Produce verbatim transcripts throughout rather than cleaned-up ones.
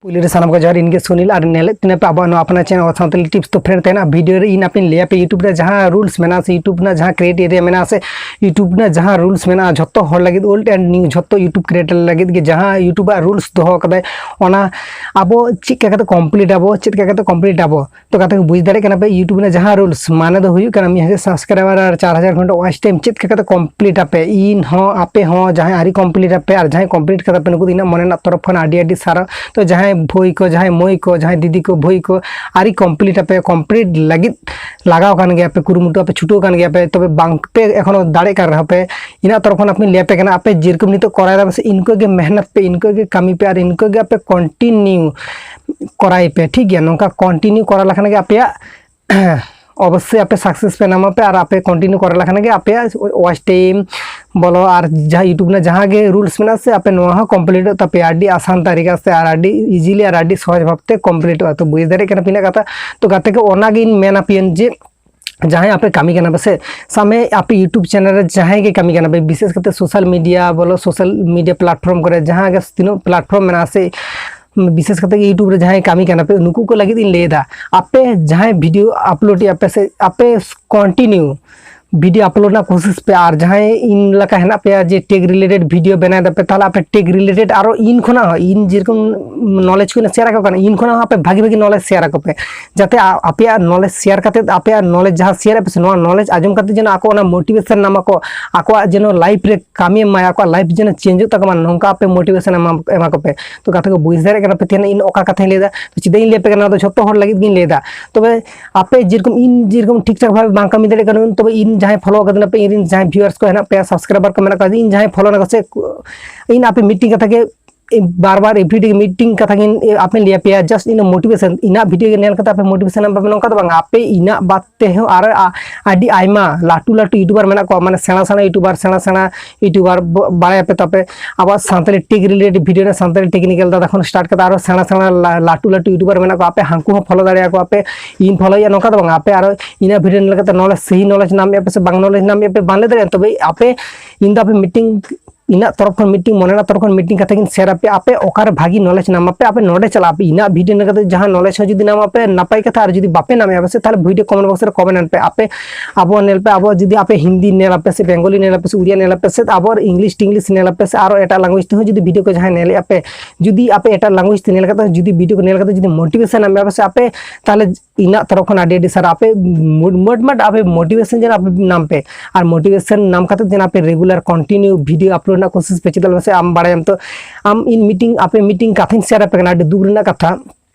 ᱯᱩᱭᱞᱩ ᱨᱮ ᱥᱟᱱᱟᱢ ᱠᱚ ᱡᱚᱦᱟᱨ, ᱤᱧ ᱜᱮ ᱥᱩᱱᱤᱞ ᱟᱨ ᱧᱮᱞᱮᱫ ᱛᱤᱧᱟᱹ ᱯᱮ ᱟᱵᱚᱣᱟᱜ ᱱᱚᱣᱟ ᱟᱯᱱᱟᱨ ᱪᱮᱱᱮᱞ ᱥᱟᱱᱛᱟᱲᱤ ᱴᱤᱯᱥ᱾ ᱛᱚ ᱯᱷᱨᱮᱱᱰ, ᱛᱮᱦᱮᱧᱟᱜ ᱵᱷᱤᱰᱤᱭᱳ ᱨᱮ ᱤᱧ ᱟᱯᱮᱧ ᱞᱟᱹᱭᱟ ᱯᱮ YouTube ᱨᱮ ᱡᱟᱦᱟᱸ ᱨᱩᱞᱥ ᱢᱮᱱᱟᱜᱼᱟ ᱥᱮ YouTube ᱨᱮᱱᱟᱜ ᱡᱟᱦᱟᱸ ᱠᱨᱟᱭᱴᱮᱨᱤᱭᱟ ᱢᱮᱱᱟᱜᱼᱟ ᱥᱮ YouTube ᱨᱮᱱᱟᱜ ᱡᱟᱦᱟᱸ ᱨᱩᱞᱥ ᱢᱮᱱᱟᱜᱼᱟ ᱡᱷᱚᱛᱚ ᱦᱚᱲ ᱞᱟᱹᱜᱤᱫ, old and new, ᱡᱷᱚᱛᱚ YouTube ᱠᱨᱤᱭᱮᱴᱟᱨ ᱞᱟᱹᱜᱤᱫ ᱜᱮ ᱡᱟᱦᱟᱸ YouTube ᱟᱜ ᱨᱩᱞᱥ ᱫᱚᱦᱚ ᱠᱟᱫᱟᱭ, ᱚᱱᱟ ᱟᱵᱚ ᱪᱮᱫ ᱞᱮᱠᱟ ᱠᱟᱛᱮ ᱠᱚᱢᱯᱞᱤᱴ ᱟᱵᱚ, ᱪᱮᱫ ᱞᱮᱠᱟ ᱠᱟᱛᱮ ᱠᱚᱢᱯᱞᱤᱴ ᱟᱵᱚ᱾ ᱛᱚ ᱜᱟᱛᱮ ᱠᱚ, ᱵᱩᱡᱽ ᱫᱟᱲᱮᱭᱟᱜ ᱠᱟᱱᱟ ᱯᱮ YouTube ᱨᱮᱱᱟᱜ ᱡᱟᱦᱟᱸ ᱨᱩᱞᱥ, ᱢᱟᱱᱮ ᱫᱚ ᱦᱩᱭᱩᱜ ᱠᱟᱱᱟ ᱢᱤᱫ ᱦᱟᱡᱟᱨ ᱥᱟᱵᱥᱠᱨᱟᱭᱵᱟᱨ ᱟᱨ ᱪᱟᱨ ᱦᱟᱡᱟᱨ ᱜᱷᱚᱱᱴᱟ ᱣᱟᱪ ᱴᱟᱭᱤᱢ ᱪᱮᱫ ᱞᱮᱠᱟ ᱠᱟᱛᱮ ᱠᱚᱢᱯᱞᱤᱴ ᱟᱯᱮ᱾ ᱤᱧ ᱦᱚᱸ, ᱟᱯᱮ ᱦᱚᱸ, ᱡᱟᱦᱟᱸᱭ ᱟᱹᱣᱨᱤ ᱠᱚᱢᱯᱞᱤᱴ ᱟᱯᱮ ᱟᱨ ᱡᱟᱦᱟᱸᱭ ᱠᱚᱢᱯᱞᱤᱴ ᱠᱟᱫᱟ ᱯᱮ, ᱱᱩᱠᱩ ᱫᱚ ᱤᱧᱟᱹᱜ ᱢᱚᱱᱮ ᱨᱮᱱᱟᱜ ᱛᱚᱨᱚᱯ ᱠᱷᱚᱱ ᱟᱹᱰᱤ ᱟᱹᱰᱤ ᱥᱟᱨᱦᱟᱣ᱾ ᱛᱚ ᱡᱟᱦᱟᱸᱭ ᱵᱷᱟᱹᱭ ᱠᱚ, ᱡᱟᱦᱟᱸᱭ ᱢᱟᱹᱭ ᱠᱚ, ᱡᱟᱦᱟᱸᱭ ᱫᱤᱫᱤ ᱠᱚ, ᱵᱷᱟᱹᱭ ᱠᱚ ᱟᱹᱣᱨᱤ ᱠᱚᱢᱯᱞᱤᱴ ᱟᱯᱮ, ᱠᱚᱢᱯᱞᱤᱴ ᱞᱟᱹᱜᱤᱫ ᱞᱟᱜᱟᱣ ᱠᱟᱱ ᱜᱮᱭᱟ ᱯᱮ, ᱠᱩᱨᱩᱢᱩᱴᱩ ᱟᱯᱮ ᱪᱷᱩᱴᱟᱹᱣ ᱠᱟᱱ ᱜᱮᱭᱟ ᱯᱮ, ᱛᱚᱵᱮ ᱵᱟᱝ ᱯᱮ ᱮᱠᱷᱚᱱᱳ ᱫᱟᱲᱮᱜ ᱠᱟᱱ ᱨᱮᱦᱚᱸ ᱯᱮ, ᱤᱧᱟᱹᱜ ᱛᱚᱨᱚᱯ ᱠᱷᱚᱱ ᱟᱯᱮ ᱞᱟᱹᱭ ᱟᱯᱮ ᱠᱟᱱᱟ, ᱟᱯᱮ ᱡᱮᱨᱚᱠᱚᱢ ᱱᱤᱛᱚᱜ ᱠᱚᱨᱟᱣ ᱫᱟ ᱯᱮ ᱥᱮ, ᱤᱱᱠᱟᱹ ᱜᱮ ᱢᱮᱦᱱᱚᱛ ᱯᱮ, ᱤᱱᱠᱟᱹ ᱜᱮ ᱠᱟᱹᱢᱤ ᱯᱮ ᱟᱨ ᱤᱱᱠᱟᱹ ᱜᱮ ᱟᱯᱮ ᱠᱚᱱᱴᱤᱱᱤᱭᱩ ᱠᱚᱨᱟᱭ ᱯᱮ, ᱴᱷᱤᱠ ᱜᱮᱭᱟ? ᱱᱚᱝᱠᱟ ᱠᱚᱱᱴᱤᱱᱤᱭᱩ ᱠᱚᱨᱟᱣ ᱞᱮᱠᱷᱟᱱ ᱜᱮ ᱟᱯᱮᱭᱟᱜ ᱚᱵᱚᱥᱥᱳᱭ ᱟᱯᱮ ᱥᱟᱠᱥᱮᱥ ᱯᱮ ᱧᱟᱢᱟ ᱯᱮ᱾ ᱟᱨ ᱟᱯᱮ ᱠᱚᱱᱴᱤᱱᱤᱭᱩ ᱠᱚᱨᱟᱣ ᱞᱮᱠᱷᱟᱱ ᱜᱮ ᱟᱯᱮᱭᱟᱜ ᱣᱟᱪ ᱴᱟᱭᱤᱢ ᱵᱚᱞᱚ ᱟᱨ ᱡᱟᱦᱟᱸ YouTube ᱨᱮᱱᱟᱜ ᱡᱟᱦᱟᱸ ᱜᱮ ᱨᱩᱞᱥ ᱢᱮᱱᱟᱜᱼᱟ ᱥᱮ, ᱟᱯᱮ ᱱᱚᱣᱟ ᱦᱚᱸ ᱠᱚᱢᱯᱞᱤᱴᱚᱜ ᱛᱟᱯᱮᱭᱟ ᱟᱹᱰᱤ ᱟᱥᱟᱱ ᱛᱟᱹᱨᱤᱠᱟ ᱥᱮ ᱟᱨ ᱟᱹᱰᱤ ᱤᱡᱤᱞᱤ ᱟᱨ ᱟᱹᱰᱤ ᱥᱚᱦᱚᱡᱽ ᱵᱷᱟᱵᱛᱮ ᱠᱚᱢᱯᱞᱤᱴᱚᱜᱼᱟ᱾ ᱛᱚ ᱵᱩᱡᱽ ᱫᱟᱲᱮᱭᱟᱜ ᱠᱟᱱᱟ ᱯᱮ ᱤᱧᱟᱹᱜ ᱠᱟᱛᱷᱟ᱾ ᱛᱚ ᱜᱟᱛᱮ ᱠᱚ, ᱚᱱᱟᱜᱤᱧ ᱢᱮᱱ ᱟᱯᱮᱭᱟᱹᱧ ᱡᱮ ᱡᱟᱦᱟᱸᱭ ᱟᱯᱮ ᱠᱟᱹᱢᱤ ᱠᱟᱱᱟ ᱯᱮ ᱥᱮ, ᱥᱟᱵ ᱢᱮ ᱟᱯᱮ YouTube ᱪᱮᱱᱮᱞ ᱨᱮ ᱡᱟᱦᱟᱸᱭ ᱜᱮ ᱠᱟᱹᱢᱤ ᱠᱟᱱᱟ ᱯᱮ, ᱵᱤᱥᱮᱥ ᱠᱟᱛᱮ ᱥᱳᱥᱟᱞ ᱢᱤᱰᱤᱭᱟ ᱵᱚᱞᱚ, ᱥᱳᱥᱟᱞ ᱢᱤᱰᱤᱭᱟ ᱯᱞᱟᱴᱯᱷᱚᱨᱢ ᱠᱚᱨᱮ ᱡᱟᱦᱟᱸ ᱜᱮ ᱛᱤᱱᱟᱹᱜ ᱯᱞᱟᱴᱯᱷᱚᱨᱢ ᱢᱮᱱᱟᱜᱼᱟ ᱥᱮ, ᱵᱤᱥᱮᱥ ᱠᱟᱛᱮ YouTube ᱨᱮ ᱡᱟᱦᱟᱸᱭ ᱠᱟᱹᱢᱤ ᱠᱟᱱᱟ ᱯᱮ, ᱱᱩᱠᱩ ᱠᱚ ᱞᱟᱹᱜᱤᱫ ᱤᱧ ᱞᱟᱹᱭ ᱮᱫᱟ, ᱟᱯᱮ ᱡᱟᱦᱟᱸᱭ ᱵᱷᱤᱰᱤᱭᱳ ᱟᱯᱞᱳᱰ ᱮᱫᱟ ᱯᱮ ᱥᱮ, ᱟᱯᱮ ᱠᱚᱱᱴᱤᱱᱤᱭᱩ ᱵᱷᱤᱰᱤᱭᱳ ᱟᱯᱞᱳᱰ ᱨᱮᱱᱟᱜ ᱠᱳᱥᱤᱥ ᱯᱮ᱾ ᱟᱨ ᱡᱟᱦᱟᱸᱭ ᱤᱧ ᱞᱮᱠᱟ ᱦᱮᱱᱟᱜ ᱯᱮᱭᱟ ᱡᱮ ᱴᱮᱠ ᱨᱤᱞᱮᱴᱮᱰ ᱵᱷᱤᱰᱤᱭᱳ ᱵᱮᱱᱟᱣ ᱫᱟᱯᱮ, ᱛᱟᱦᱚᱞᱮ ᱟᱯᱮ ᱴᱮᱠ ᱨᱤᱞᱮᱴᱮᱰ ᱟᱨᱚ ᱤᱧ ᱠᱷᱚᱱᱟᱜ ᱦᱚᱸ, ᱤᱧ ᱡᱮᱨᱚᱠᱚᱢ ᱱᱚᱞᱮᱡᱽ ᱠᱚᱧ ᱥᱮᱭᱟᱨ ᱟᱠᱚ ᱠᱟᱱᱟ, ᱤᱧ ᱠᱷᱚᱱᱟᱜ ᱦᱚᱸ ᱟᱯᱮ ᱵᱷᱟᱜᱤ ᱵᱷᱟᱜᱤ ᱱᱚᱞᱮᱡᱽ ᱥᱮᱭᱟᱨ ᱟᱠᱚ ᱯᱮ, ᱡᱟᱛᱮ ᱟ-, ᱟᱯᱮᱭᱟᱜ ᱱᱚᱞᱮᱡᱽ ᱥᱮᱭᱟᱨ ᱠᱟᱛᱮ, ᱟᱯᱮᱭᱟᱜ ᱱᱚᱞᱮᱡᱽ ᱡᱟᱦᱟᱸ ᱥᱮᱭᱟᱨ ᱟᱯᱮ ᱥᱮ, ᱱᱚᱣᱟ ᱱᱚᱞᱮᱡᱽ ᱟᱸᱡᱚᱢ ᱠᱟᱛᱮ ᱡᱮᱱᱚ ᱟᱠᱚ ᱚᱱᱟ ᱢᱳᱴᱤᱵᱷᱮᱥᱚᱱ ᱧᱟᱢ ᱟᱠᱚ, ᱟᱠᱚᱣᱟᱜ ᱡᱮᱱᱚ ᱞᱟᱭᱤᱯᱷ ᱨᱮ ᱠᱟᱹᱢᱤ ᱮᱢᱟᱭᱟ, ᱟᱠᱚᱣᱟᱜ ᱞᱟᱭᱤᱯᱷ ᱡᱮᱱᱚ ᱪᱮᱧᱡᱚᱜ ᱛᱟᱠᱚ ᱢᱟ, ᱱᱚᱝᱠᱟ ᱟᱯᱮ ᱢᱳᱴᱤᱵᱷᱮᱥᱚᱱ ᱮᱢᱟ, ᱮᱢᱟ ᱠᱚᱯᱮ᱾ ᱛᱚ ᱜᱟᱛᱮ ᱠᱚ, ᱵᱩᱡᱽ ᱫᱟᱲᱮᱭᱟᱜ ᱠᱟᱱᱟ ᱯᱮ ᱛᱮᱦᱮᱧ ᱤᱧ ᱚᱠᱟ ᱠᱟᱛᱷᱟᱧ ᱞᱟᱹᱭ ᱮᱫᱟ᱾ ᱛᱚ ᱪᱮᱫᱟᱜ ᱤᱧ ᱞᱟᱹᱭ ᱟᱯᱮ ᱠᱟᱱᱟ, ᱱᱚᱣᱟ ᱫᱚ ᱡᱷᱚᱛᱚ ᱦᱚᱲ ᱞᱟᱹᱜᱤᱫ ᱜᱤᱧ ᱞᱟᱹᱭ ᱮᱫᱟ᱾ ᱛᱚᱵᱮ ᱟᱯᱮ ᱡᱮᱨᱚᱠᱚᱢ, ᱤᱧ ᱡᱮᱨᱚᱠᱚᱢ ᱴᱷᱤᱠ ᱴᱷᱟᱠ ᱵᱷᱟᱵᱮ ᱵᱟᱝ ᱠᱟᱹᱢᱤ ᱫᱟᱲᱮᱭᱟᱜ ᱠᱟᱱᱟ, ᱛᱚᱵᱮ ᱤᱧ ᱡᱟᱦᱟᱸᱭ ᱯᱷᱚᱞᱳ ᱠᱟᱫᱤᱧᱟ ᱯᱮ, ᱤᱧ ᱨᱮᱱ ᱡᱟᱦᱟᱸᱭ ᱵᱷᱤᱭᱩᱣᱟᱨᱥ ᱠᱚ ᱦᱮᱱᱟᱜ ᱯᱮᱭᱟ, ᱥᱟᱵᱥᱠᱨᱟᱭᱵᱟᱨ ᱠᱚ ᱢᱮᱱᱟᱜ ᱠᱚᱣᱟ, ᱤᱧ ᱡᱟᱦᱟᱸᱭ ᱯᱷᱚᱞᱳ ᱱᱟᱠᱚ ᱥᱮ, ᱤᱧ ᱟᱯᱮ ᱢᱤᱫᱴᱤᱝ ᱠᱟᱛᱷᱟ ᱜᱮ ᱵᱟᱨ ᱵᱟᱨ ᱮᱵᱷᱨᱤᱰᱮ ᱢᱤᱫᱴᱤᱝ ᱠᱟᱛᱷᱟ ᱜᱤᱧ ᱟᱯᱮᱧ ᱞᱟᱹᱭ ᱟᱯᱮᱭᱟ, just ᱤᱧᱟᱹᱜ ᱢᱳᱴᱤᱵᱷᱮᱥᱚᱱ, ᱤᱧᱟᱹᱜ ᱵᱷᱤᱰᱤᱭᱳ ᱜᱮ ᱧᱮᱞ ᱠᱟᱛᱮ ᱟᱯᱮ ᱢᱳᱴᱤᱵᱷᱮᱥᱚᱱ ᱮᱢ ᱯᱮ, ᱱᱚᱝᱠᱟ ᱫᱚ ᱵᱟᱝ, ᱟᱯᱮ ᱤᱧᱟᱹᱜ ᱵᱟᱫ ᱛᱮᱦᱚᱸ ᱟᱨᱚ ᱟ-, ᱟᱹᱰᱤ ᱟᱭᱢᱟ ᱞᱟᱹᱴᱩ ᱞᱟᱹᱴᱩ ᱭᱩᱴᱩᱵᱟᱨ ᱢᱮᱱᱟᱜ ᱠᱚᱣᱟ, ᱢᱟᱱᱮ ᱥᱮᱬᱟ ᱥᱮᱬᱟ ᱭᱩᱴᱩᱵᱟᱨ, ᱥᱮᱬᱟ ᱥᱮᱬᱟ ᱭᱩᱴᱩᱵᱟᱨ ᱵᱚ-, ᱵᱟᱲᱟᱭᱟᱯᱮ ᱛᱟᱯᱮ, ᱟᱵᱚᱣᱟᱜ ᱥᱟᱱᱛᱟᱲᱤ ᱴᱮᱠ ᱨᱤᱞᱮᱴᱮᱰ ᱵᱷᱤᱰᱤᱭᱳ ᱨᱮ ᱥᱟᱱᱛᱟᱲᱤ ᱴᱮᱠᱱᱤᱠᱮᱞ ᱫᱟᱫᱟ ᱠᱷᱚᱱ ᱥᱴᱟᱨᱴ ᱠᱟᱛᱮ ᱟᱨᱚ ᱥᱮᱬᱟ ᱥᱮᱬᱟ ᱞᱟ-, ᱞᱟᱹᱴᱩ ᱞᱟᱹᱴᱩ ᱭᱩᱴᱩᱵᱟᱨ ᱢᱮᱱᱟᱜ ᱠᱚᱣᱟ, ᱟᱯᱮ ᱦᱟᱱᱠᱩ ᱦᱚᱸ ᱯᱷᱚᱞᱳ ᱫᱟᱲᱮᱭᱟᱠᱚᱣᱟ ᱯᱮ, ᱤᱧ ᱯᱷᱚᱞᱳᱭᱟ, ᱱᱚᱝᱠᱟ ᱫᱚ ᱵᱟᱝ, ᱟᱯᱮ ᱟᱨᱚ ᱤᱧᱟᱹᱜ ᱵᱷᱤᱰᱤᱭᱳ ᱧᱮᱞ ᱠᱟᱛᱮ ᱱᱚᱞᱮᱡᱽ, ᱥᱟᱹᱦᱤ ᱱᱚᱞᱮᱡᱽ ᱧᱟᱢᱮᱫ ᱯᱮ ᱥᱮ ᱵᱟᱝ ᱱᱚᱞᱮᱡᱽ ᱧᱟᱢᱮᱫ ᱯᱮ ᱵᱟᱝ ᱞᱟᱹᱭ ᱫᱟᱲᱮᱭᱟᱜᱼᱟ, ᱛᱚᱵᱮ ᱟᱯᱮ, ᱤᱧ ᱫᱚ ᱟᱯᱮ ᱢᱤᱫᱴᱤᱝ ᱤᱧᱟᱹᱜ ᱛᱚᱨᱚᱯ ᱠᱷᱚᱱ ᱢᱤᱫᱴᱤᱝ ᱢᱚᱱᱮ ᱨᱮᱱᱟᱜ ᱛᱚᱨᱚᱯ ᱠᱷᱚᱱ ᱢᱤᱫᱴᱤᱝ ᱠᱟᱛᱷᱟ ᱜᱤᱧ ᱥᱮᱭᱟᱨ ᱟᱯᱮᱭᱟ, ᱟᱯᱮ ᱚᱠᱟᱨᱮ ᱵᱷᱟᱹᱜᱤ ᱱᱚᱞᱮᱡᱽ ᱧᱟᱢ ᱟᱯᱮ, ᱟᱯᱮ ᱱᱚᱰᱮ ᱪᱟᱞᱟᱜ ᱟᱯᱮ, ᱤᱧᱟᱹᱜ ᱵᱷᱤᱰᱤᱭᱳ ᱧᱮᱞ ᱠᱟᱛᱮ ᱡᱟᱦᱟᱸ ᱱᱚᱞᱮᱡᱽ ᱦᱚᱸ ᱡᱩᱫᱤ ᱧᱟᱢ ᱟᱯᱮ ᱱᱟᱯᱟᱭ ᱠᱟᱛᱷᱟ, ᱟᱨ ᱡᱩᱫᱤ ᱵᱟᱯᱮ ᱧᱟᱢᱮᱜᱼᱟ ᱯᱟᱥᱮᱡ ᱛᱟᱦᱚᱞᱮ ᱵᱷᱤᱰᱤᱭᱳ ᱠᱚᱢᱮᱱᱴ ᱵᱚᱠᱥ ᱨᱮ ᱠᱚᱢᱮᱱᱴ ᱟᱱ ᱯᱮ᱾ ᱟᱯᱮ ᱟᱵᱚ ᱧᱮᱞ ᱯᱮ, ᱟᱵᱚ ᱡᱩᱫᱤ ᱟᱯᱮ ᱦᱤᱱᱫᱤ ᱧᱮᱞ ᱟᱯᱮ ᱥᱮ ᱵᱮᱝᱜᱚᱞᱤ ᱧᱮᱞ ᱟᱯᱮ ᱥᱮ ᱩᱲᱤᱭᱟ ᱧᱮᱞ ᱟᱯᱮ ᱥᱮ ᱟᱵᱚ ᱤᱝᱞᱤᱥ ᱴᱤᱝᱞᱤᱥ ᱧᱮᱞ ᱟᱯᱮ ᱥᱮ ᱟᱨᱚ ᱮᱴᱟᱜ ᱞᱮᱝᱜᱩᱭᱮᱡᱽ ᱛᱮᱦᱚᱸ ᱡᱩᱫᱤ ᱵᱷᱤᱰᱤᱭᱳ ᱠᱚ ᱡᱟᱦᱟᱸᱭ ᱧᱮᱞᱮᱜᱼᱟ ᱯᱮ, ᱡᱩᱫᱤ ᱟᱯᱮ ᱮᱴᱟᱜ ᱞᱮᱝᱜᱩᱭᱮᱡᱽ ᱛᱮ ᱧᱮᱞ ᱠᱟᱛᱮ ᱡᱩᱫᱤ ᱵᱷᱤᱰᱤᱭᱳ ᱠᱚ ᱧᱮᱞ ᱠᱟᱛᱮ ᱡᱩᱫᱤ ᱢᱳᱴᱤᱵᱷᱮᱥᱚᱱ ᱮᱢ ᱯᱮ ᱥᱮ ᱟᱯᱮ, ᱛᱟᱦᱚᱞᱮ ᱤᱧᱟᱹᱜ ᱛᱚᱨᱚᱯ ᱠᱷᱚᱱ ᱟᱹᱰᱤ ᱟᱹᱰᱤ ᱥᱟᱨᱦᱟᱣ᱾ ᱟᱯᱮ ᱢᱳᱴ ᱢᱳᱴ ᱢᱳᱴ ᱟᱯᱮ ᱢᱳᱴᱤᱵᱷᱮᱥᱚᱱ ᱡᱮᱱᱚ ᱟᱯᱮ ᱧᱟᱢ ᱯᱮ, ᱟᱨ ᱢᱳᱴᱤᱵᱷᱮᱥᱚᱱ ᱧᱟᱢ ᱠᱟᱛᱮ ᱡᱮᱱᱚ ᱟᱯᱮ ᱨᱮᱜᱩᱞᱟᱨ ᱠᱚᱱᱴᱤᱱᱤᱭᱩ ᱵᱷᱤᱰᱤᱭᱳ ᱟᱯᱞᱳᱰ ᱨᱮᱱᱟᱜ ᱠᱳᱥᱤᱥ ᱯᱮ᱾ ᱪᱮᱫᱟᱜ ᱥᱮ ᱟᱢ ᱵᱟᱲᱟᱭᱟᱢ ᱛᱚ, ᱟᱢ ᱤᱧ ᱢᱤᱫᱴᱤᱝ ᱟᱯᱮ ᱢᱤᱫᱴᱤᱝ ᱠᱟᱛᱷᱟᱧ ᱥᱮᱭᱟᱨ ᱟᱯᱮ ᱠᱟᱱᱟ, ᱟᱹᱰᱤ ᱫᱩᱠ ᱨᱮᱱᱟᱜ ᱠᱟᱛᱷᱟ᱾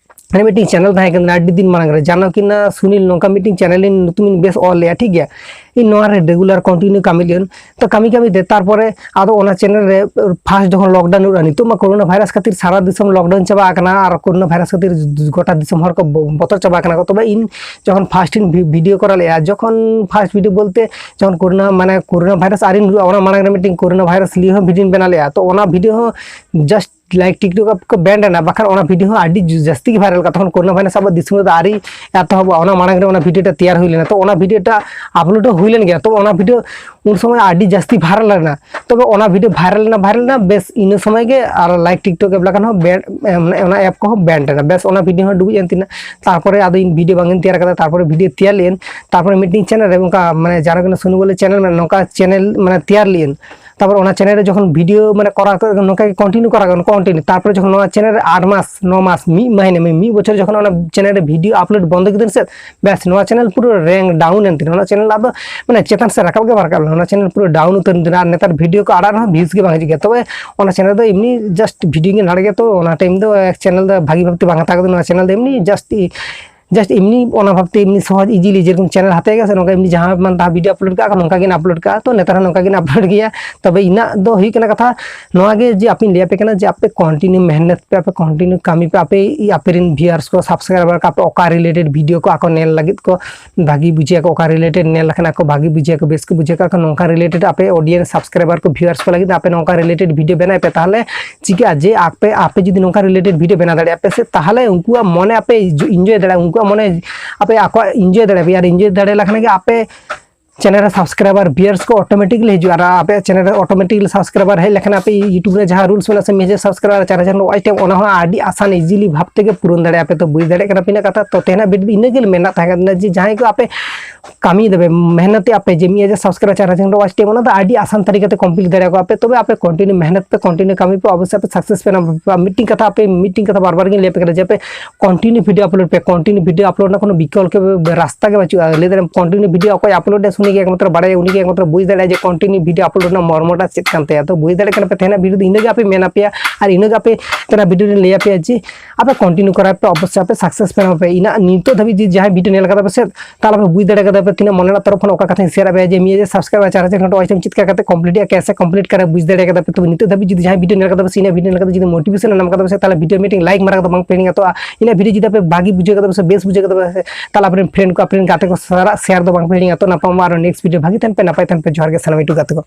ᱟᱨ ᱢᱤᱫᱴᱤᱝ ᱪᱮᱱᱮᱞ ᱛᱟᱦᱮᱸ ᱠᱟᱱᱟ ᱟᱹᱰᱤ ᱫᱤᱱ ᱢᱟᱲᱟᱝ ᱨᱮ, ᱡᱟᱱᱚ ᱠᱤ ᱱᱟ ᱥᱩᱱᱤᱞ, ᱱᱚᱝᱠᱟ ᱢᱤᱫᱴᱤᱝ ᱪᱮᱱᱮᱞ ᱤᱧ ᱧᱩᱛᱩᱢ ᱤᱧ ᱵᱮᱥ ᱚᱞ ᱞᱮᱜᱼᱟ, ᱴᱷᱤᱠ ᱜᱮᱭᱟ᱾ ᱤᱧ ᱱᱚᱣᱟ ᱨᱮ ᱨᱮᱜᱩᱞᱟᱨ ᱠᱚᱱᱴᱤᱱᱤᱭᱩ ᱠᱟᱹᱢᱤ ᱞᱮᱱ, ᱛᱚ ᱠᱟᱹᱢᱤ ᱠᱟᱹᱢᱤ ᱛᱮ ᱛᱟᱨᱯᱚᱨᱮ ᱟᱫᱚ ᱚᱱᱟ ᱪᱮᱱᱮᱞ ᱨᱮ ᱯᱷᱟᱥᱴ ᱡᱚᱠᱷᱚᱱ ᱞᱚᱠᱰᱟᱣᱩᱱ ᱦᱩᱭᱩᱜᱼᱟ, ᱱᱤᱛᱚᱜ ᱢᱟ ᱠᱳᱨᱳᱱᱟ ᱵᱷᱟᱭᱨᱟᱥ ᱠᱷᱟᱹᱛᱤᱨ ᱥᱟᱨᱟ ᱫᱤᱥᱚᱢ ᱞᱚᱠᱰᱟᱣᱩᱱ ᱪᱟᱵᱟ ᱟᱠᱟᱱᱟ, ᱟᱨ ᱠᱳᱨᱳᱱᱟ ᱵᱷᱟᱭᱨᱟᱥ ᱠᱷᱟᱹᱛᱤᱨ ᱜᱚᱴᱟ ᱫᱤᱥᱚᱢ ᱦᱚᱲ ᱠᱚ ᱵᱚ-, ᱵᱚᱛᱚᱨ ᱪᱟᱵᱟ ᱟᱠᱟᱱᱟ ᱠᱚ᱾ ᱛᱚᱵᱮ ᱤᱧ ᱡᱚᱠᱷᱚᱱ ᱯᱷᱟᱥᱴ ᱤᱧ ᱵᱷᱤ-, ᱵᱷᱤᱰᱤᱭᱳ ᱠᱚᱨᱟᱣ ᱞᱮᱜᱼᱟ, ᱡᱚᱠᱷᱚᱱ ᱯᱷᱟᱥᱴ ᱵᱷᱤᱰᱤᱭᱳ ᱵᱚᱞᱛᱮ ᱡᱚᱠᱷᱚᱱ ᱠᱳᱨᱳᱱᱟ, ᱢᱟᱱᱮ ᱠᱳᱨᱳᱱᱟ ᱵᱷᱟᱭᱨᱟᱥ ᱟᱹᱣᱨᱤ ᱧᱩᱨᱩᱜᱼᱟ, ᱚᱱᱟ ᱢᱟᱲᱟᱝ ᱨᱮ ᱢᱤᱫᱴᱤᱝ ᱠᱳᱨᱳᱱᱟ ᱵᱷᱟᱭᱨᱟᱥ ᱞᱤᱭᱮ ᱦᱚᱸ ᱵᱷᱤᱰᱤᱭᱳᱧ ᱵᱮᱱᱟᱣ ᱞᱮᱜᱼᱟ᱾ ᱛᱚ ᱚᱱᱟ ᱵᱷᱤᱰᱤᱭᱳ ᱦᱚᱸ ᱡᱟᱥᱴ ᱞᱟᱭᱤᱠ ᱴᱤᱠᱴᱚᱠ ᱠᱚ ᱵᱮᱱ ᱮᱱᱟ, ᱵᱟᱠᱷᱟᱱ ᱚᱱᱟ ᱵᱷᱤᱰᱤᱭᱳ ᱦᱚᱸ ᱟᱹᱰᱤ ᱡᱟᱹᱥᱛᱤ ᱜᱮ ᱵᱷᱟᱭᱨᱟᱞ ᱠᱟᱱᱟ᱾ ᱛᱚᱠᱷᱚᱱ ᱠᱳᱨᱳᱱᱟ ᱵᱷᱟᱭᱨᱟᱥ ᱟᱵᱚ ᱫᱤᱥᱚᱢ ᱨᱮᱫᱚ ᱟᱹᱣᱨᱤ ᱮᱛᱚᱦᱚᱵᱚᱜᱼᱟ, ᱚᱱᱟ ᱢᱟᱲᱟᱝ ᱨᱮ ᱚᱱᱟ ᱵᱷᱤᱰᱤᱭᱳ ᱴᱟ ᱛᱮᱭᱟᱨ ᱦᱩᱭ ᱞᱮᱱᱟ᱾ ᱛᱚ ᱚᱱᱟ ᱵᱷᱤᱰᱤᱭᱳ ᱴᱟ ᱟᱯᱞᱳᱰ ᱦᱚᱸ ᱦᱩᱭ ᱞᱮᱱ ᱜᱮᱭᱟ, ᱛᱚ ᱚᱱᱟ ᱵᱷᱤᱰᱤᱭᱳ ᱩᱱ ᱥᱚᱢᱚᱭ ᱟᱹᱰᱤ ᱡᱟᱹᱥᱛᱤ ᱵᱷᱟᱭᱨᱟᱞ ᱞᱮᱱᱟ᱾ ᱛᱚᱵᱮ ᱚᱱᱟ ᱵᱷᱤᱰᱤᱭᱳ ᱵᱷᱟᱭᱨᱟᱞ ᱞᱮᱱᱟ, ᱵᱷᱟᱭᱨᱟᱞ ᱞᱮᱱᱟ, ᱵᱮᱥ ᱤᱱᱟᱹ ᱥᱚᱢᱚᱭ ᱜᱮ ᱟᱨ ᱞᱟᱭᱤᱠ ᱴᱤᱠᱴᱚᱠ ᱮᱯ ᱞᱮᱠᱟᱱ ᱦᱚᱸ ᱵᱮᱱ, ᱢᱟᱱᱮ ᱚᱱᱟ ᱮᱯ ᱠᱚᱦᱚᱸ ᱵᱮᱱ ᱮᱱᱟ᱾ ᱵᱮᱥ ᱚᱱᱟ ᱵᱷᱤᱰᱤᱭᱳ ᱦᱚᱸ ᱰᱩᱵᱩᱡ ᱮᱱ ᱛᱤᱧᱟ᱾ ᱛᱟᱨᱯᱚᱨᱮ ᱟᱫᱚ ᱤᱧ ᱵᱷᱤᱰᱤᱭᱳ ᱵᱟᱝ ᱤᱧ ᱛᱮᱭᱟᱨ ᱠᱟᱫᱟ, ᱛᱟᱨᱯᱚᱨᱮ ᱵᱷᱤᱰᱤᱭᱳ ᱛᱮᱭᱟᱨ ᱞᱮᱜᱼᱟᱹᱧ, ᱛᱟᱨᱯᱚᱨᱮ ᱢᱤᱫᱴᱤᱝ ᱪᱮᱱᱮᱞ ᱨᱮ ᱚᱱᱠᱟ ᱢᱟᱱᱮ ᱡᱟᱦᱟᱸ ᱠᱟᱱᱟ ᱥᱩᱱᱩ ᱵᱚᱞᱮ ᱪᱮᱱᱮᱞ ᱢᱮᱱᱟᱜᱼᱟ, ᱱᱚᱝᱠᱟ ᱪᱮᱱᱮᱞ ᱢᱟᱱᱮ ᱛᱮᱭᱟᱨ ᱞᱮᱜᱼᱟᱹᱧ᱾ ᱛᱟᱨᱯᱚᱨ ᱚᱱᱟ ᱪᱮᱱᱮᱞ ᱨᱮ ᱡᱚᱠᱷᱚᱱ ᱵᱷᱤᱰᱤᱭᱳ ᱢᱟᱱᱮ ᱠᱚᱨᱟᱣ ᱠᱟᱛᱮ ᱱᱚᱝᱠᱟ ᱜᱮ ᱠᱚᱱᱴᱤᱱᱤᱭᱩ ᱠᱚᱨᱟᱣ ᱠᱟᱱᱟ, ᱠᱚᱱᱴᱤᱱᱤᱭᱩ᱾ ᱛᱟᱨᱯᱚᱨᱮ ᱡᱚᱠᱷᱚᱱ ᱱᱚᱣᱟ ᱪᱮᱱᱮᱞ ᱨᱮ ᱟᱴ ᱢᱟᱥ, ᱱᱚ ᱢᱟᱥ, ᱢᱤᱫ ᱢᱟᱹᱦᱱᱟᱹ, ᱢᱤᱫ ᱵᱚᱪᱷᱚᱨ ᱡᱚᱠᱷᱚᱱ ᱚᱱᱟ ᱪᱮᱱᱮᱞ ᱨᱮ ᱵᱷᱤᱰᱤᱭᱳ ᱟᱯᱞᱳᱰ ᱵᱚᱱᱫᱚ ᱠᱮᱫᱟᱹᱧ ᱥᱮ, ᱵᱮᱥ ᱱᱚᱣᱟ ᱪᱮᱱᱮᱞ ᱯᱩᱨᱟᱹ ᱨᱮᱝᱠ ᱰᱟᱣᱩᱱ ᱮᱱ ᱛᱤᱧᱟ᱾ ᱚᱱᱟ ᱪᱮᱱᱮᱞ ᱟᱫᱚ ᱢᱟᱱᱮ ᱪᱮᱛᱟᱱ ᱥᱮᱫ ᱨᱟᱠᱟᱵ ᱜᱮ ᱵᱟᱝ ᱨᱟᱠᱟᱵ ᱞᱮᱱᱟ, ᱚᱱᱟ ᱪᱮᱱᱮᱞ ᱯᱩᱨᱟᱹ ᱰᱟᱣᱩᱱ ᱩᱛᱟᱹᱨ ᱮᱱ ᱛᱤᱧᱟ᱾ ᱟᱨ ᱱᱮᱛᱟᱨ ᱵᱷᱤᱰᱤᱭᱳ ᱠᱚ ᱟᱲᱟᱜ ᱨᱮᱦᱚᱸ ᱵᱷᱤᱭᱩᱡᱽ ᱜᱮ ᱵᱟᱝ ᱦᱤᱡᱩᱜ ᱜᱮᱭᱟ᱾ ᱛᱚᱵᱮ ᱚᱱᱟ ᱪᱮᱱᱮᱞ ᱫᱚ ᱮᱢᱱᱤ ᱡᱟᱥᱴ ᱵᱷᱤᱰᱤᱭᱳ ᱜᱮ ᱟᱲᱟᱜ ᱜᱮᱭᱟ, ᱛᱚ ᱚᱱᱟ ᱴᱟᱭᱤᱢ ᱫᱚ ᱪᱮᱱᱮᱞ ᱫᱚ ᱵᱷᱟᱹᱜᱤ ᱵᱷᱟᱵᱛᱮ ᱵᱟᱝ ᱦᱟᱛᱟᱣ ᱠᱟᱛᱮ ᱱᱚᱣᱟ ᱪᱮᱱᱮᱞ ᱫᱚ ᱮᱢᱱᱤ ᱡᱟᱥᱴ ᱡᱟᱥᱴ ᱮᱢᱱᱤ ᱚᱱᱟ ᱵᱷᱟᱵᱛᱮ ᱮᱢᱱᱤ ᱥᱚᱦᱚᱡ ᱤᱡᱤᱞᱤ ᱡᱮᱨᱚᱠᱚᱢ ᱪᱮᱱᱮᱞ ᱦᱟᱛᱟᱣ ᱜᱮᱭᱟ ᱥᱮ, ᱱᱚᱝᱠᱟ ᱮᱢᱱᱤ ᱡᱟᱦᱟᱸ ᱢᱟᱱ ᱛᱟᱦᱟᱸ ᱵᱷᱤᱰᱤᱭᱳ ᱟᱯᱞᱳᱰ ᱠᱟᱜᱼᱟ, ᱱᱚᱝᱠᱟ ᱜᱮᱧ ᱟᱯᱞᱳᱰ ᱠᱟᱜᱼᱟ᱾ ᱛᱚ ᱱᱮᱛᱟᱨ ᱦᱚᱸ ᱱᱚᱝᱠᱟ ᱜᱮᱧ ᱟᱯᱞᱳᱰ ᱜᱮᱭᱟ᱾ ᱛᱚᱵᱮ ᱤᱧᱟᱹᱜ ᱫᱚ ᱦᱩᱭᱩᱜ ᱠᱟᱱᱟ ᱠᱟᱛᱷᱟ ᱱᱚᱣᱟ ᱜᱮ ᱡᱮ ᱟᱯᱮᱧ ᱞᱟᱹᱭ ᱟᱯᱮ ᱠᱟᱱᱟ ᱡᱮ ᱟᱯᱮ ᱠᱚᱱᱴᱤᱱᱤᱭᱩ ᱢᱮᱦᱱᱚᱛ ᱯᱮ, ᱟᱯᱮ ᱠᱚᱱᱴᱤᱱᱤᱭᱩ ᱠᱟᱹᱢᱤ ᱯᱮ, ᱟᱯᱮ, ᱟᱯᱮ ᱨᱮᱱ ᱵᱷᱤᱭᱩᱣᱟᱨᱥ ᱠᱚ, ᱥᱟᱵᱥᱠᱨᱟᱭᱵᱟᱨ ᱠᱚ, ᱟᱯᱮ ᱚᱠᱟ ᱨᱤᱞᱮᱴᱮᱰ ᱵᱷᱤᱰᱤᱭᱳ ᱠᱚ ᱟᱠᱚ ᱧᱮᱞ ᱞᱟᱹᱜᱤᱫ ᱠᱚ ᱵᱷᱟᱹᱜᱤ ᱵᱩᱡᱷᱟᱹᱜ ᱟᱠᱚ, ᱚᱠᱟ ᱨᱤᱞᱮᱴᱮᱰ ᱧᱮᱞ ᱞᱮᱠᱷᱟᱱ ᱟᱠᱚ ᱵᱷᱟᱹᱜᱤ ᱵᱩᱡᱷᱟᱹᱜ ᱟᱠᱚ, ᱵᱮᱥ ᱠᱚ ᱵᱩᱡᱷᱟᱹᱣ ᱠᱟᱜ ᱠᱚ, ᱱᱚᱝᱠᱟ ᱨᱤᱞᱮᱴᱮᱰ ᱟᱯᱮ ᱚᱰᱤᱭᱮᱱᱥ ᱥᱟᱵᱥᱠᱨᱟᱭᱵᱟᱨ ᱠᱚ ᱵᱷᱤᱭᱩᱣᱟᱨᱥ ᱠᱚ ᱞᱟᱹᱜᱤᱫ ᱟᱯᱮ ᱱᱚᱝᱠᱟ ᱨᱤᱞᱮᱴᱮᱰ ᱵᱷᱤᱰᱤᱭᱳ ᱵᱮᱱᱟᱣ ᱯᱮ, ᱛᱟᱦᱚᱞᱮ ᱪᱤᱠᱟᱹᱜᱼᱟ ᱡᱮ ᱟᱯᱮ, ᱟᱯᱮ ᱡᱩᱫᱤ ᱱᱚᱝᱠᱟ ᱨᱤᱞᱮᱴᱮᱰ ᱵᱷᱤᱰᱤᱭᱳ ᱵᱮᱱᱟᱣ ᱫᱟᱲᱮᱭᱟᱜᱼᱟ ᱯᱮ ᱥᱮ, ᱛᱟᱦᱚᱞᱮ ᱩᱱᱠᱩᱣᱟᱜ ᱢᱚᱱᱮ ᱟᱯᱮ ᱤᱱᱡᱚᱭ ᱫᱟᱲᱮᱭᱟᱜᱼᱟ, ᱩᱱᱠᱩᱣᱟᱜ ᱢᱚᱱᱮ ᱟᱯᱮ ᱟᱠᱚᱣᱟᱜ ᱤᱱᱡᱚᱭ ᱫᱟᱲᱮᱭᱟᱜᱼᱟ ᱯᱮ᱾ ᱟᱨ ᱤᱱᱡᱚᱭ ᱫᱟᱲᱮ ᱞᱮᱠᱷᱟᱱ ᱜᱮ ᱟᱯᱮ channel ᱨᱮ subscriber viewers ᱠᱚ automatically ᱦᱤᱡᱩᱜᱼᱟ᱾ ᱟᱨ ᱟᱯᱮ channel ᱨᱮ automatically subscriber ᱦᱮᱡ ᱞᱮᱠᱷᱟᱱ ᱟᱯᱮ YouTube ᱨᱮ ᱡᱟᱦᱟᱸ rules ᱢᱮᱱᱟᱜᱼᱟ ᱥᱮ, ᱢᱤᱫ ᱦᱟᱡᱟᱨ subscriber ᱪᱟᱨ ᱦᱟᱡᱟᱨ watch time, ᱚᱱᱟ ᱦᱚᱸ ᱟᱹᱰᱤ ᱟᱥᱟᱱ easily ᱵᱷᱟᱵ ᱛᱮᱜᱮ ᱯᱩᱨᱚᱱ ᱫᱟᱲᱮᱭᱟᱜᱼᱟ ᱯᱮ᱾ ᱛᱚ ᱵᱩᱡᱽ ᱫᱟᱲᱮᱭᱟᱜ ᱠᱟᱱᱟ ᱯᱮ ᱤᱱᱟᱹ ᱠᱟᱛᱷᱟ᱾ ᱛᱚ ᱛᱮᱦᱮᱧᱟᱜ video ᱤᱱᱟᱹ ᱜᱮ ᱢᱮᱱᱟᱜ ᱛᱟᱦᱮᱸ ᱠᱟᱱᱟ ᱡᱮ ᱡᱟᱦᱟᱸᱭ ᱠᱚ ᱟᱯᱮ ᱠᱟᱹᱢᱤᱭ ᱫᱟᱯᱮ, ᱢᱮᱦᱱᱚᱛᱮᱜᱼᱟ ᱯᱮ ᱡᱮ ᱢᱤᱫ ᱦᱟᱡᱟᱨ subscriber ᱪᱟᱨ ᱦᱟᱡᱟᱨ watch time, ᱚᱱᱟ ᱫᱚ ᱟᱹᱰᱤ ᱟᱥᱟᱱ ᱛᱟᱹᱨᱤᱠᱟ ᱛᱮ complete ᱫᱟᱲᱮᱭᱟᱜᱼᱟ ᱯᱮ᱾ ᱛᱚᱵᱮ ᱟᱯᱮ continue ᱢᱮᱦᱱᱚᱛ ᱯᱮ, continue ᱠᱟᱹᱢᱤ ᱯᱮ, ᱚᱵᱚᱥᱥᱳᱭ ᱟᱯᱮ success ᱯᱮ ᱧᱟᱢᱟ᱾ ᱢᱤᱫᱴᱤᱝ ᱠᱟᱛᱷᱟ ᱟᱯᱮ, ᱢᱤᱫᱴᱤᱝ ᱠᱟᱛᱷᱟ ᱵᱟᱨ ᱵᱟᱨ ᱜᱤᱧ ᱞᱟᱹᱭ ᱟᱯᱮ ᱠᱟᱱᱟ ᱡᱮ ᱟᱯᱮ continue video upload ᱯᱮ, continue video upload ᱨᱮᱱᱟᱜ ᱠᱳᱱᱳ ᱵᱤᱠᱚᱞᱯ ᱜᱮ, ᱨᱟᱥᱛᱟ ᱜᱮ ᱵᱟᱹᱪᱩᱜᱼᱟ᱾ ᱞᱟᱹᱭ ᱫᱟᱲᱮᱭᱟᱜᱼᱟᱢ continue video ᱚᱠᱚᱭ upload ᱮᱫᱟ ᱩᱱᱤ ᱜᱮ ᱮᱠᱢᱟᱛᱨᱚ ᱵᱟᱲᱟᱭᱟ, ᱩᱱᱤ ᱜᱮ ᱮᱠᱢᱟᱛᱨᱚ ᱵᱩᱡᱽ ᱫᱟᱲᱮᱭᱟᱜᱼᱟ ᱡᱮ continue video upload ᱨᱮᱱᱟᱜ ᱢᱚᱨᱢᱚᱴᱟ ᱪᱮᱫ ᱠᱟᱱ ᱛᱟᱭᱟ᱾ ᱛᱚ ᱵᱩᱡᱽ ᱫᱟᱲᱮᱭᱟᱜ ᱠᱟᱱᱟ ᱯᱮ, ᱛᱮᱦᱮᱧᱟᱜ video ᱫᱚ ᱤᱱᱟᱹ ᱜᱮ ᱟᱯᱮ ᱢᱮᱱ ᱟᱯᱮᱭᱟ, ᱟᱨ ᱤᱱᱟᱹ ᱜᱮ ᱟᱯᱮ ᱛᱮᱦᱮᱧᱟᱜ video ᱨᱮᱧ ᱞᱟᱹᱭ ᱟᱯᱮᱭᱟ ᱡᱮ ᱟᱯᱮ continue ᱠᱚᱨᱟᱣ ᱯᱮ, ᱚᱵᱚᱥᱥᱳᱭ ᱟᱯᱮ success ᱯᱮ ᱧᱟᱢᱟ ᱯᱮ᱾ ᱤᱱᱟᱹ ᱱᱤᱛᱚᱜ ᱫᱷᱟᱹᱵᱤᱡ ᱡᱩᱫᱤ ᱡᱟᱦᱟᱸᱭ video ᱧᱮᱞ ᱠᱟᱫᱟ ᱯᱮ ᱥᱮ, ᱛᱟᱦᱚᱞᱮ ᱟᱯᱮ ᱵᱩᱡᱽ ᱫᱟᱲᱮ ᱠᱟᱫᱟ ᱯᱮ ᱛᱤᱱᱟᱹᱜ ᱢᱚᱱᱮ ᱨᱮᱱᱟᱜ ᱛᱚᱨᱚᱯ ᱠᱷᱚᱱ ᱚᱠᱟ ᱠᱟᱛᱷᱟᱧ share ᱟᱯᱮᱭᱟ ᱡᱮ ᱢᱤᱫ ᱦᱟᱡᱟᱨ subscriber ᱪᱟᱨ ᱦᱟᱡᱟᱨ ᱜᱷᱚᱱᱴᱟ watch time ᱪᱮᱫ ᱞᱮᱠᱟ ᱠᱟᱛᱮ complete ᱦᱩᱭᱩᱜᱼᱟ, ᱠᱮᱥᱮ complete ᱠᱟᱨᱮ ᱵᱩᱡᱽ ᱫᱟᱲᱮ ᱠᱟᱫᱟ ᱯᱮ᱾ ᱛᱚᱵᱮ ᱱᱤᱛᱚᱜ ᱫᱷᱟᱹᱵᱤᱡ ᱡᱩᱫᱤ ᱡᱟᱦᱟᱸᱭ video ᱧᱮᱞ ᱠᱟᱫᱟ ᱯᱮ ᱥᱮ, ᱤᱱᱟᱹ video ᱧᱮᱞ ᱠᱟᱛᱮ ᱡᱩᱫᱤ motivation ᱮ ᱧᱟᱢ ᱠᱟᱫᱟ ᱯᱮ ᱥᱮ, ᱛᱟᱦᱚᱞᱮ video ᱢᱤᱫᱴᱮᱱ like ᱢᱟᱨᱟ ᱠᱟᱛᱮ ᱵᱟᱝ ᱯᱮ ᱦᱤᱲᱤᱧᱟ᱾ ᱛᱚ ᱤᱱᱟᱹ video ᱡᱩᱫᱤ ᱟᱯᱮ ᱵᱷᱟᱜᱤ ᱵᱩᱡᱷᱟᱹᱣ ᱠᱟᱫᱟ ᱯᱮ ᱥᱮ, ᱵᱮᱥ ᱵᱩᱡᱷᱟᱹᱣ ᱠᱟᱫᱟ ᱯᱮ ᱥᱮ, ᱛᱟᱦᱚᱞᱮ ᱟᱯᱮᱨᱮᱱ friend ᱠᱚ, ᱟᱯᱮᱨᱮᱱ ᱜᱟᱛᱮ ᱠᱚ ᱥᱟᱞᱟᱜ share ᱫᱚ ᱵᱟᱝ ᱯᱮ ᱦᱤᱲᱤᱧᱟ᱾ ᱛᱚ ᱧᱟᱯᱟᱢ ᱟᱨᱚ next video, ᱵᱷᱟᱜᱤ ᱛᱟᱦᱮᱱ ᱯᱮ, ᱱᱟᱯᱟᱭ ᱛᱟᱦᱮᱱ ᱯᱮ᱾ ᱡᱚᱦᱟᱨ ᱜᱮ ᱥᱟᱱᱟᱢ YouTube ᱜᱟᱛᱮ ᱠᱚ᱾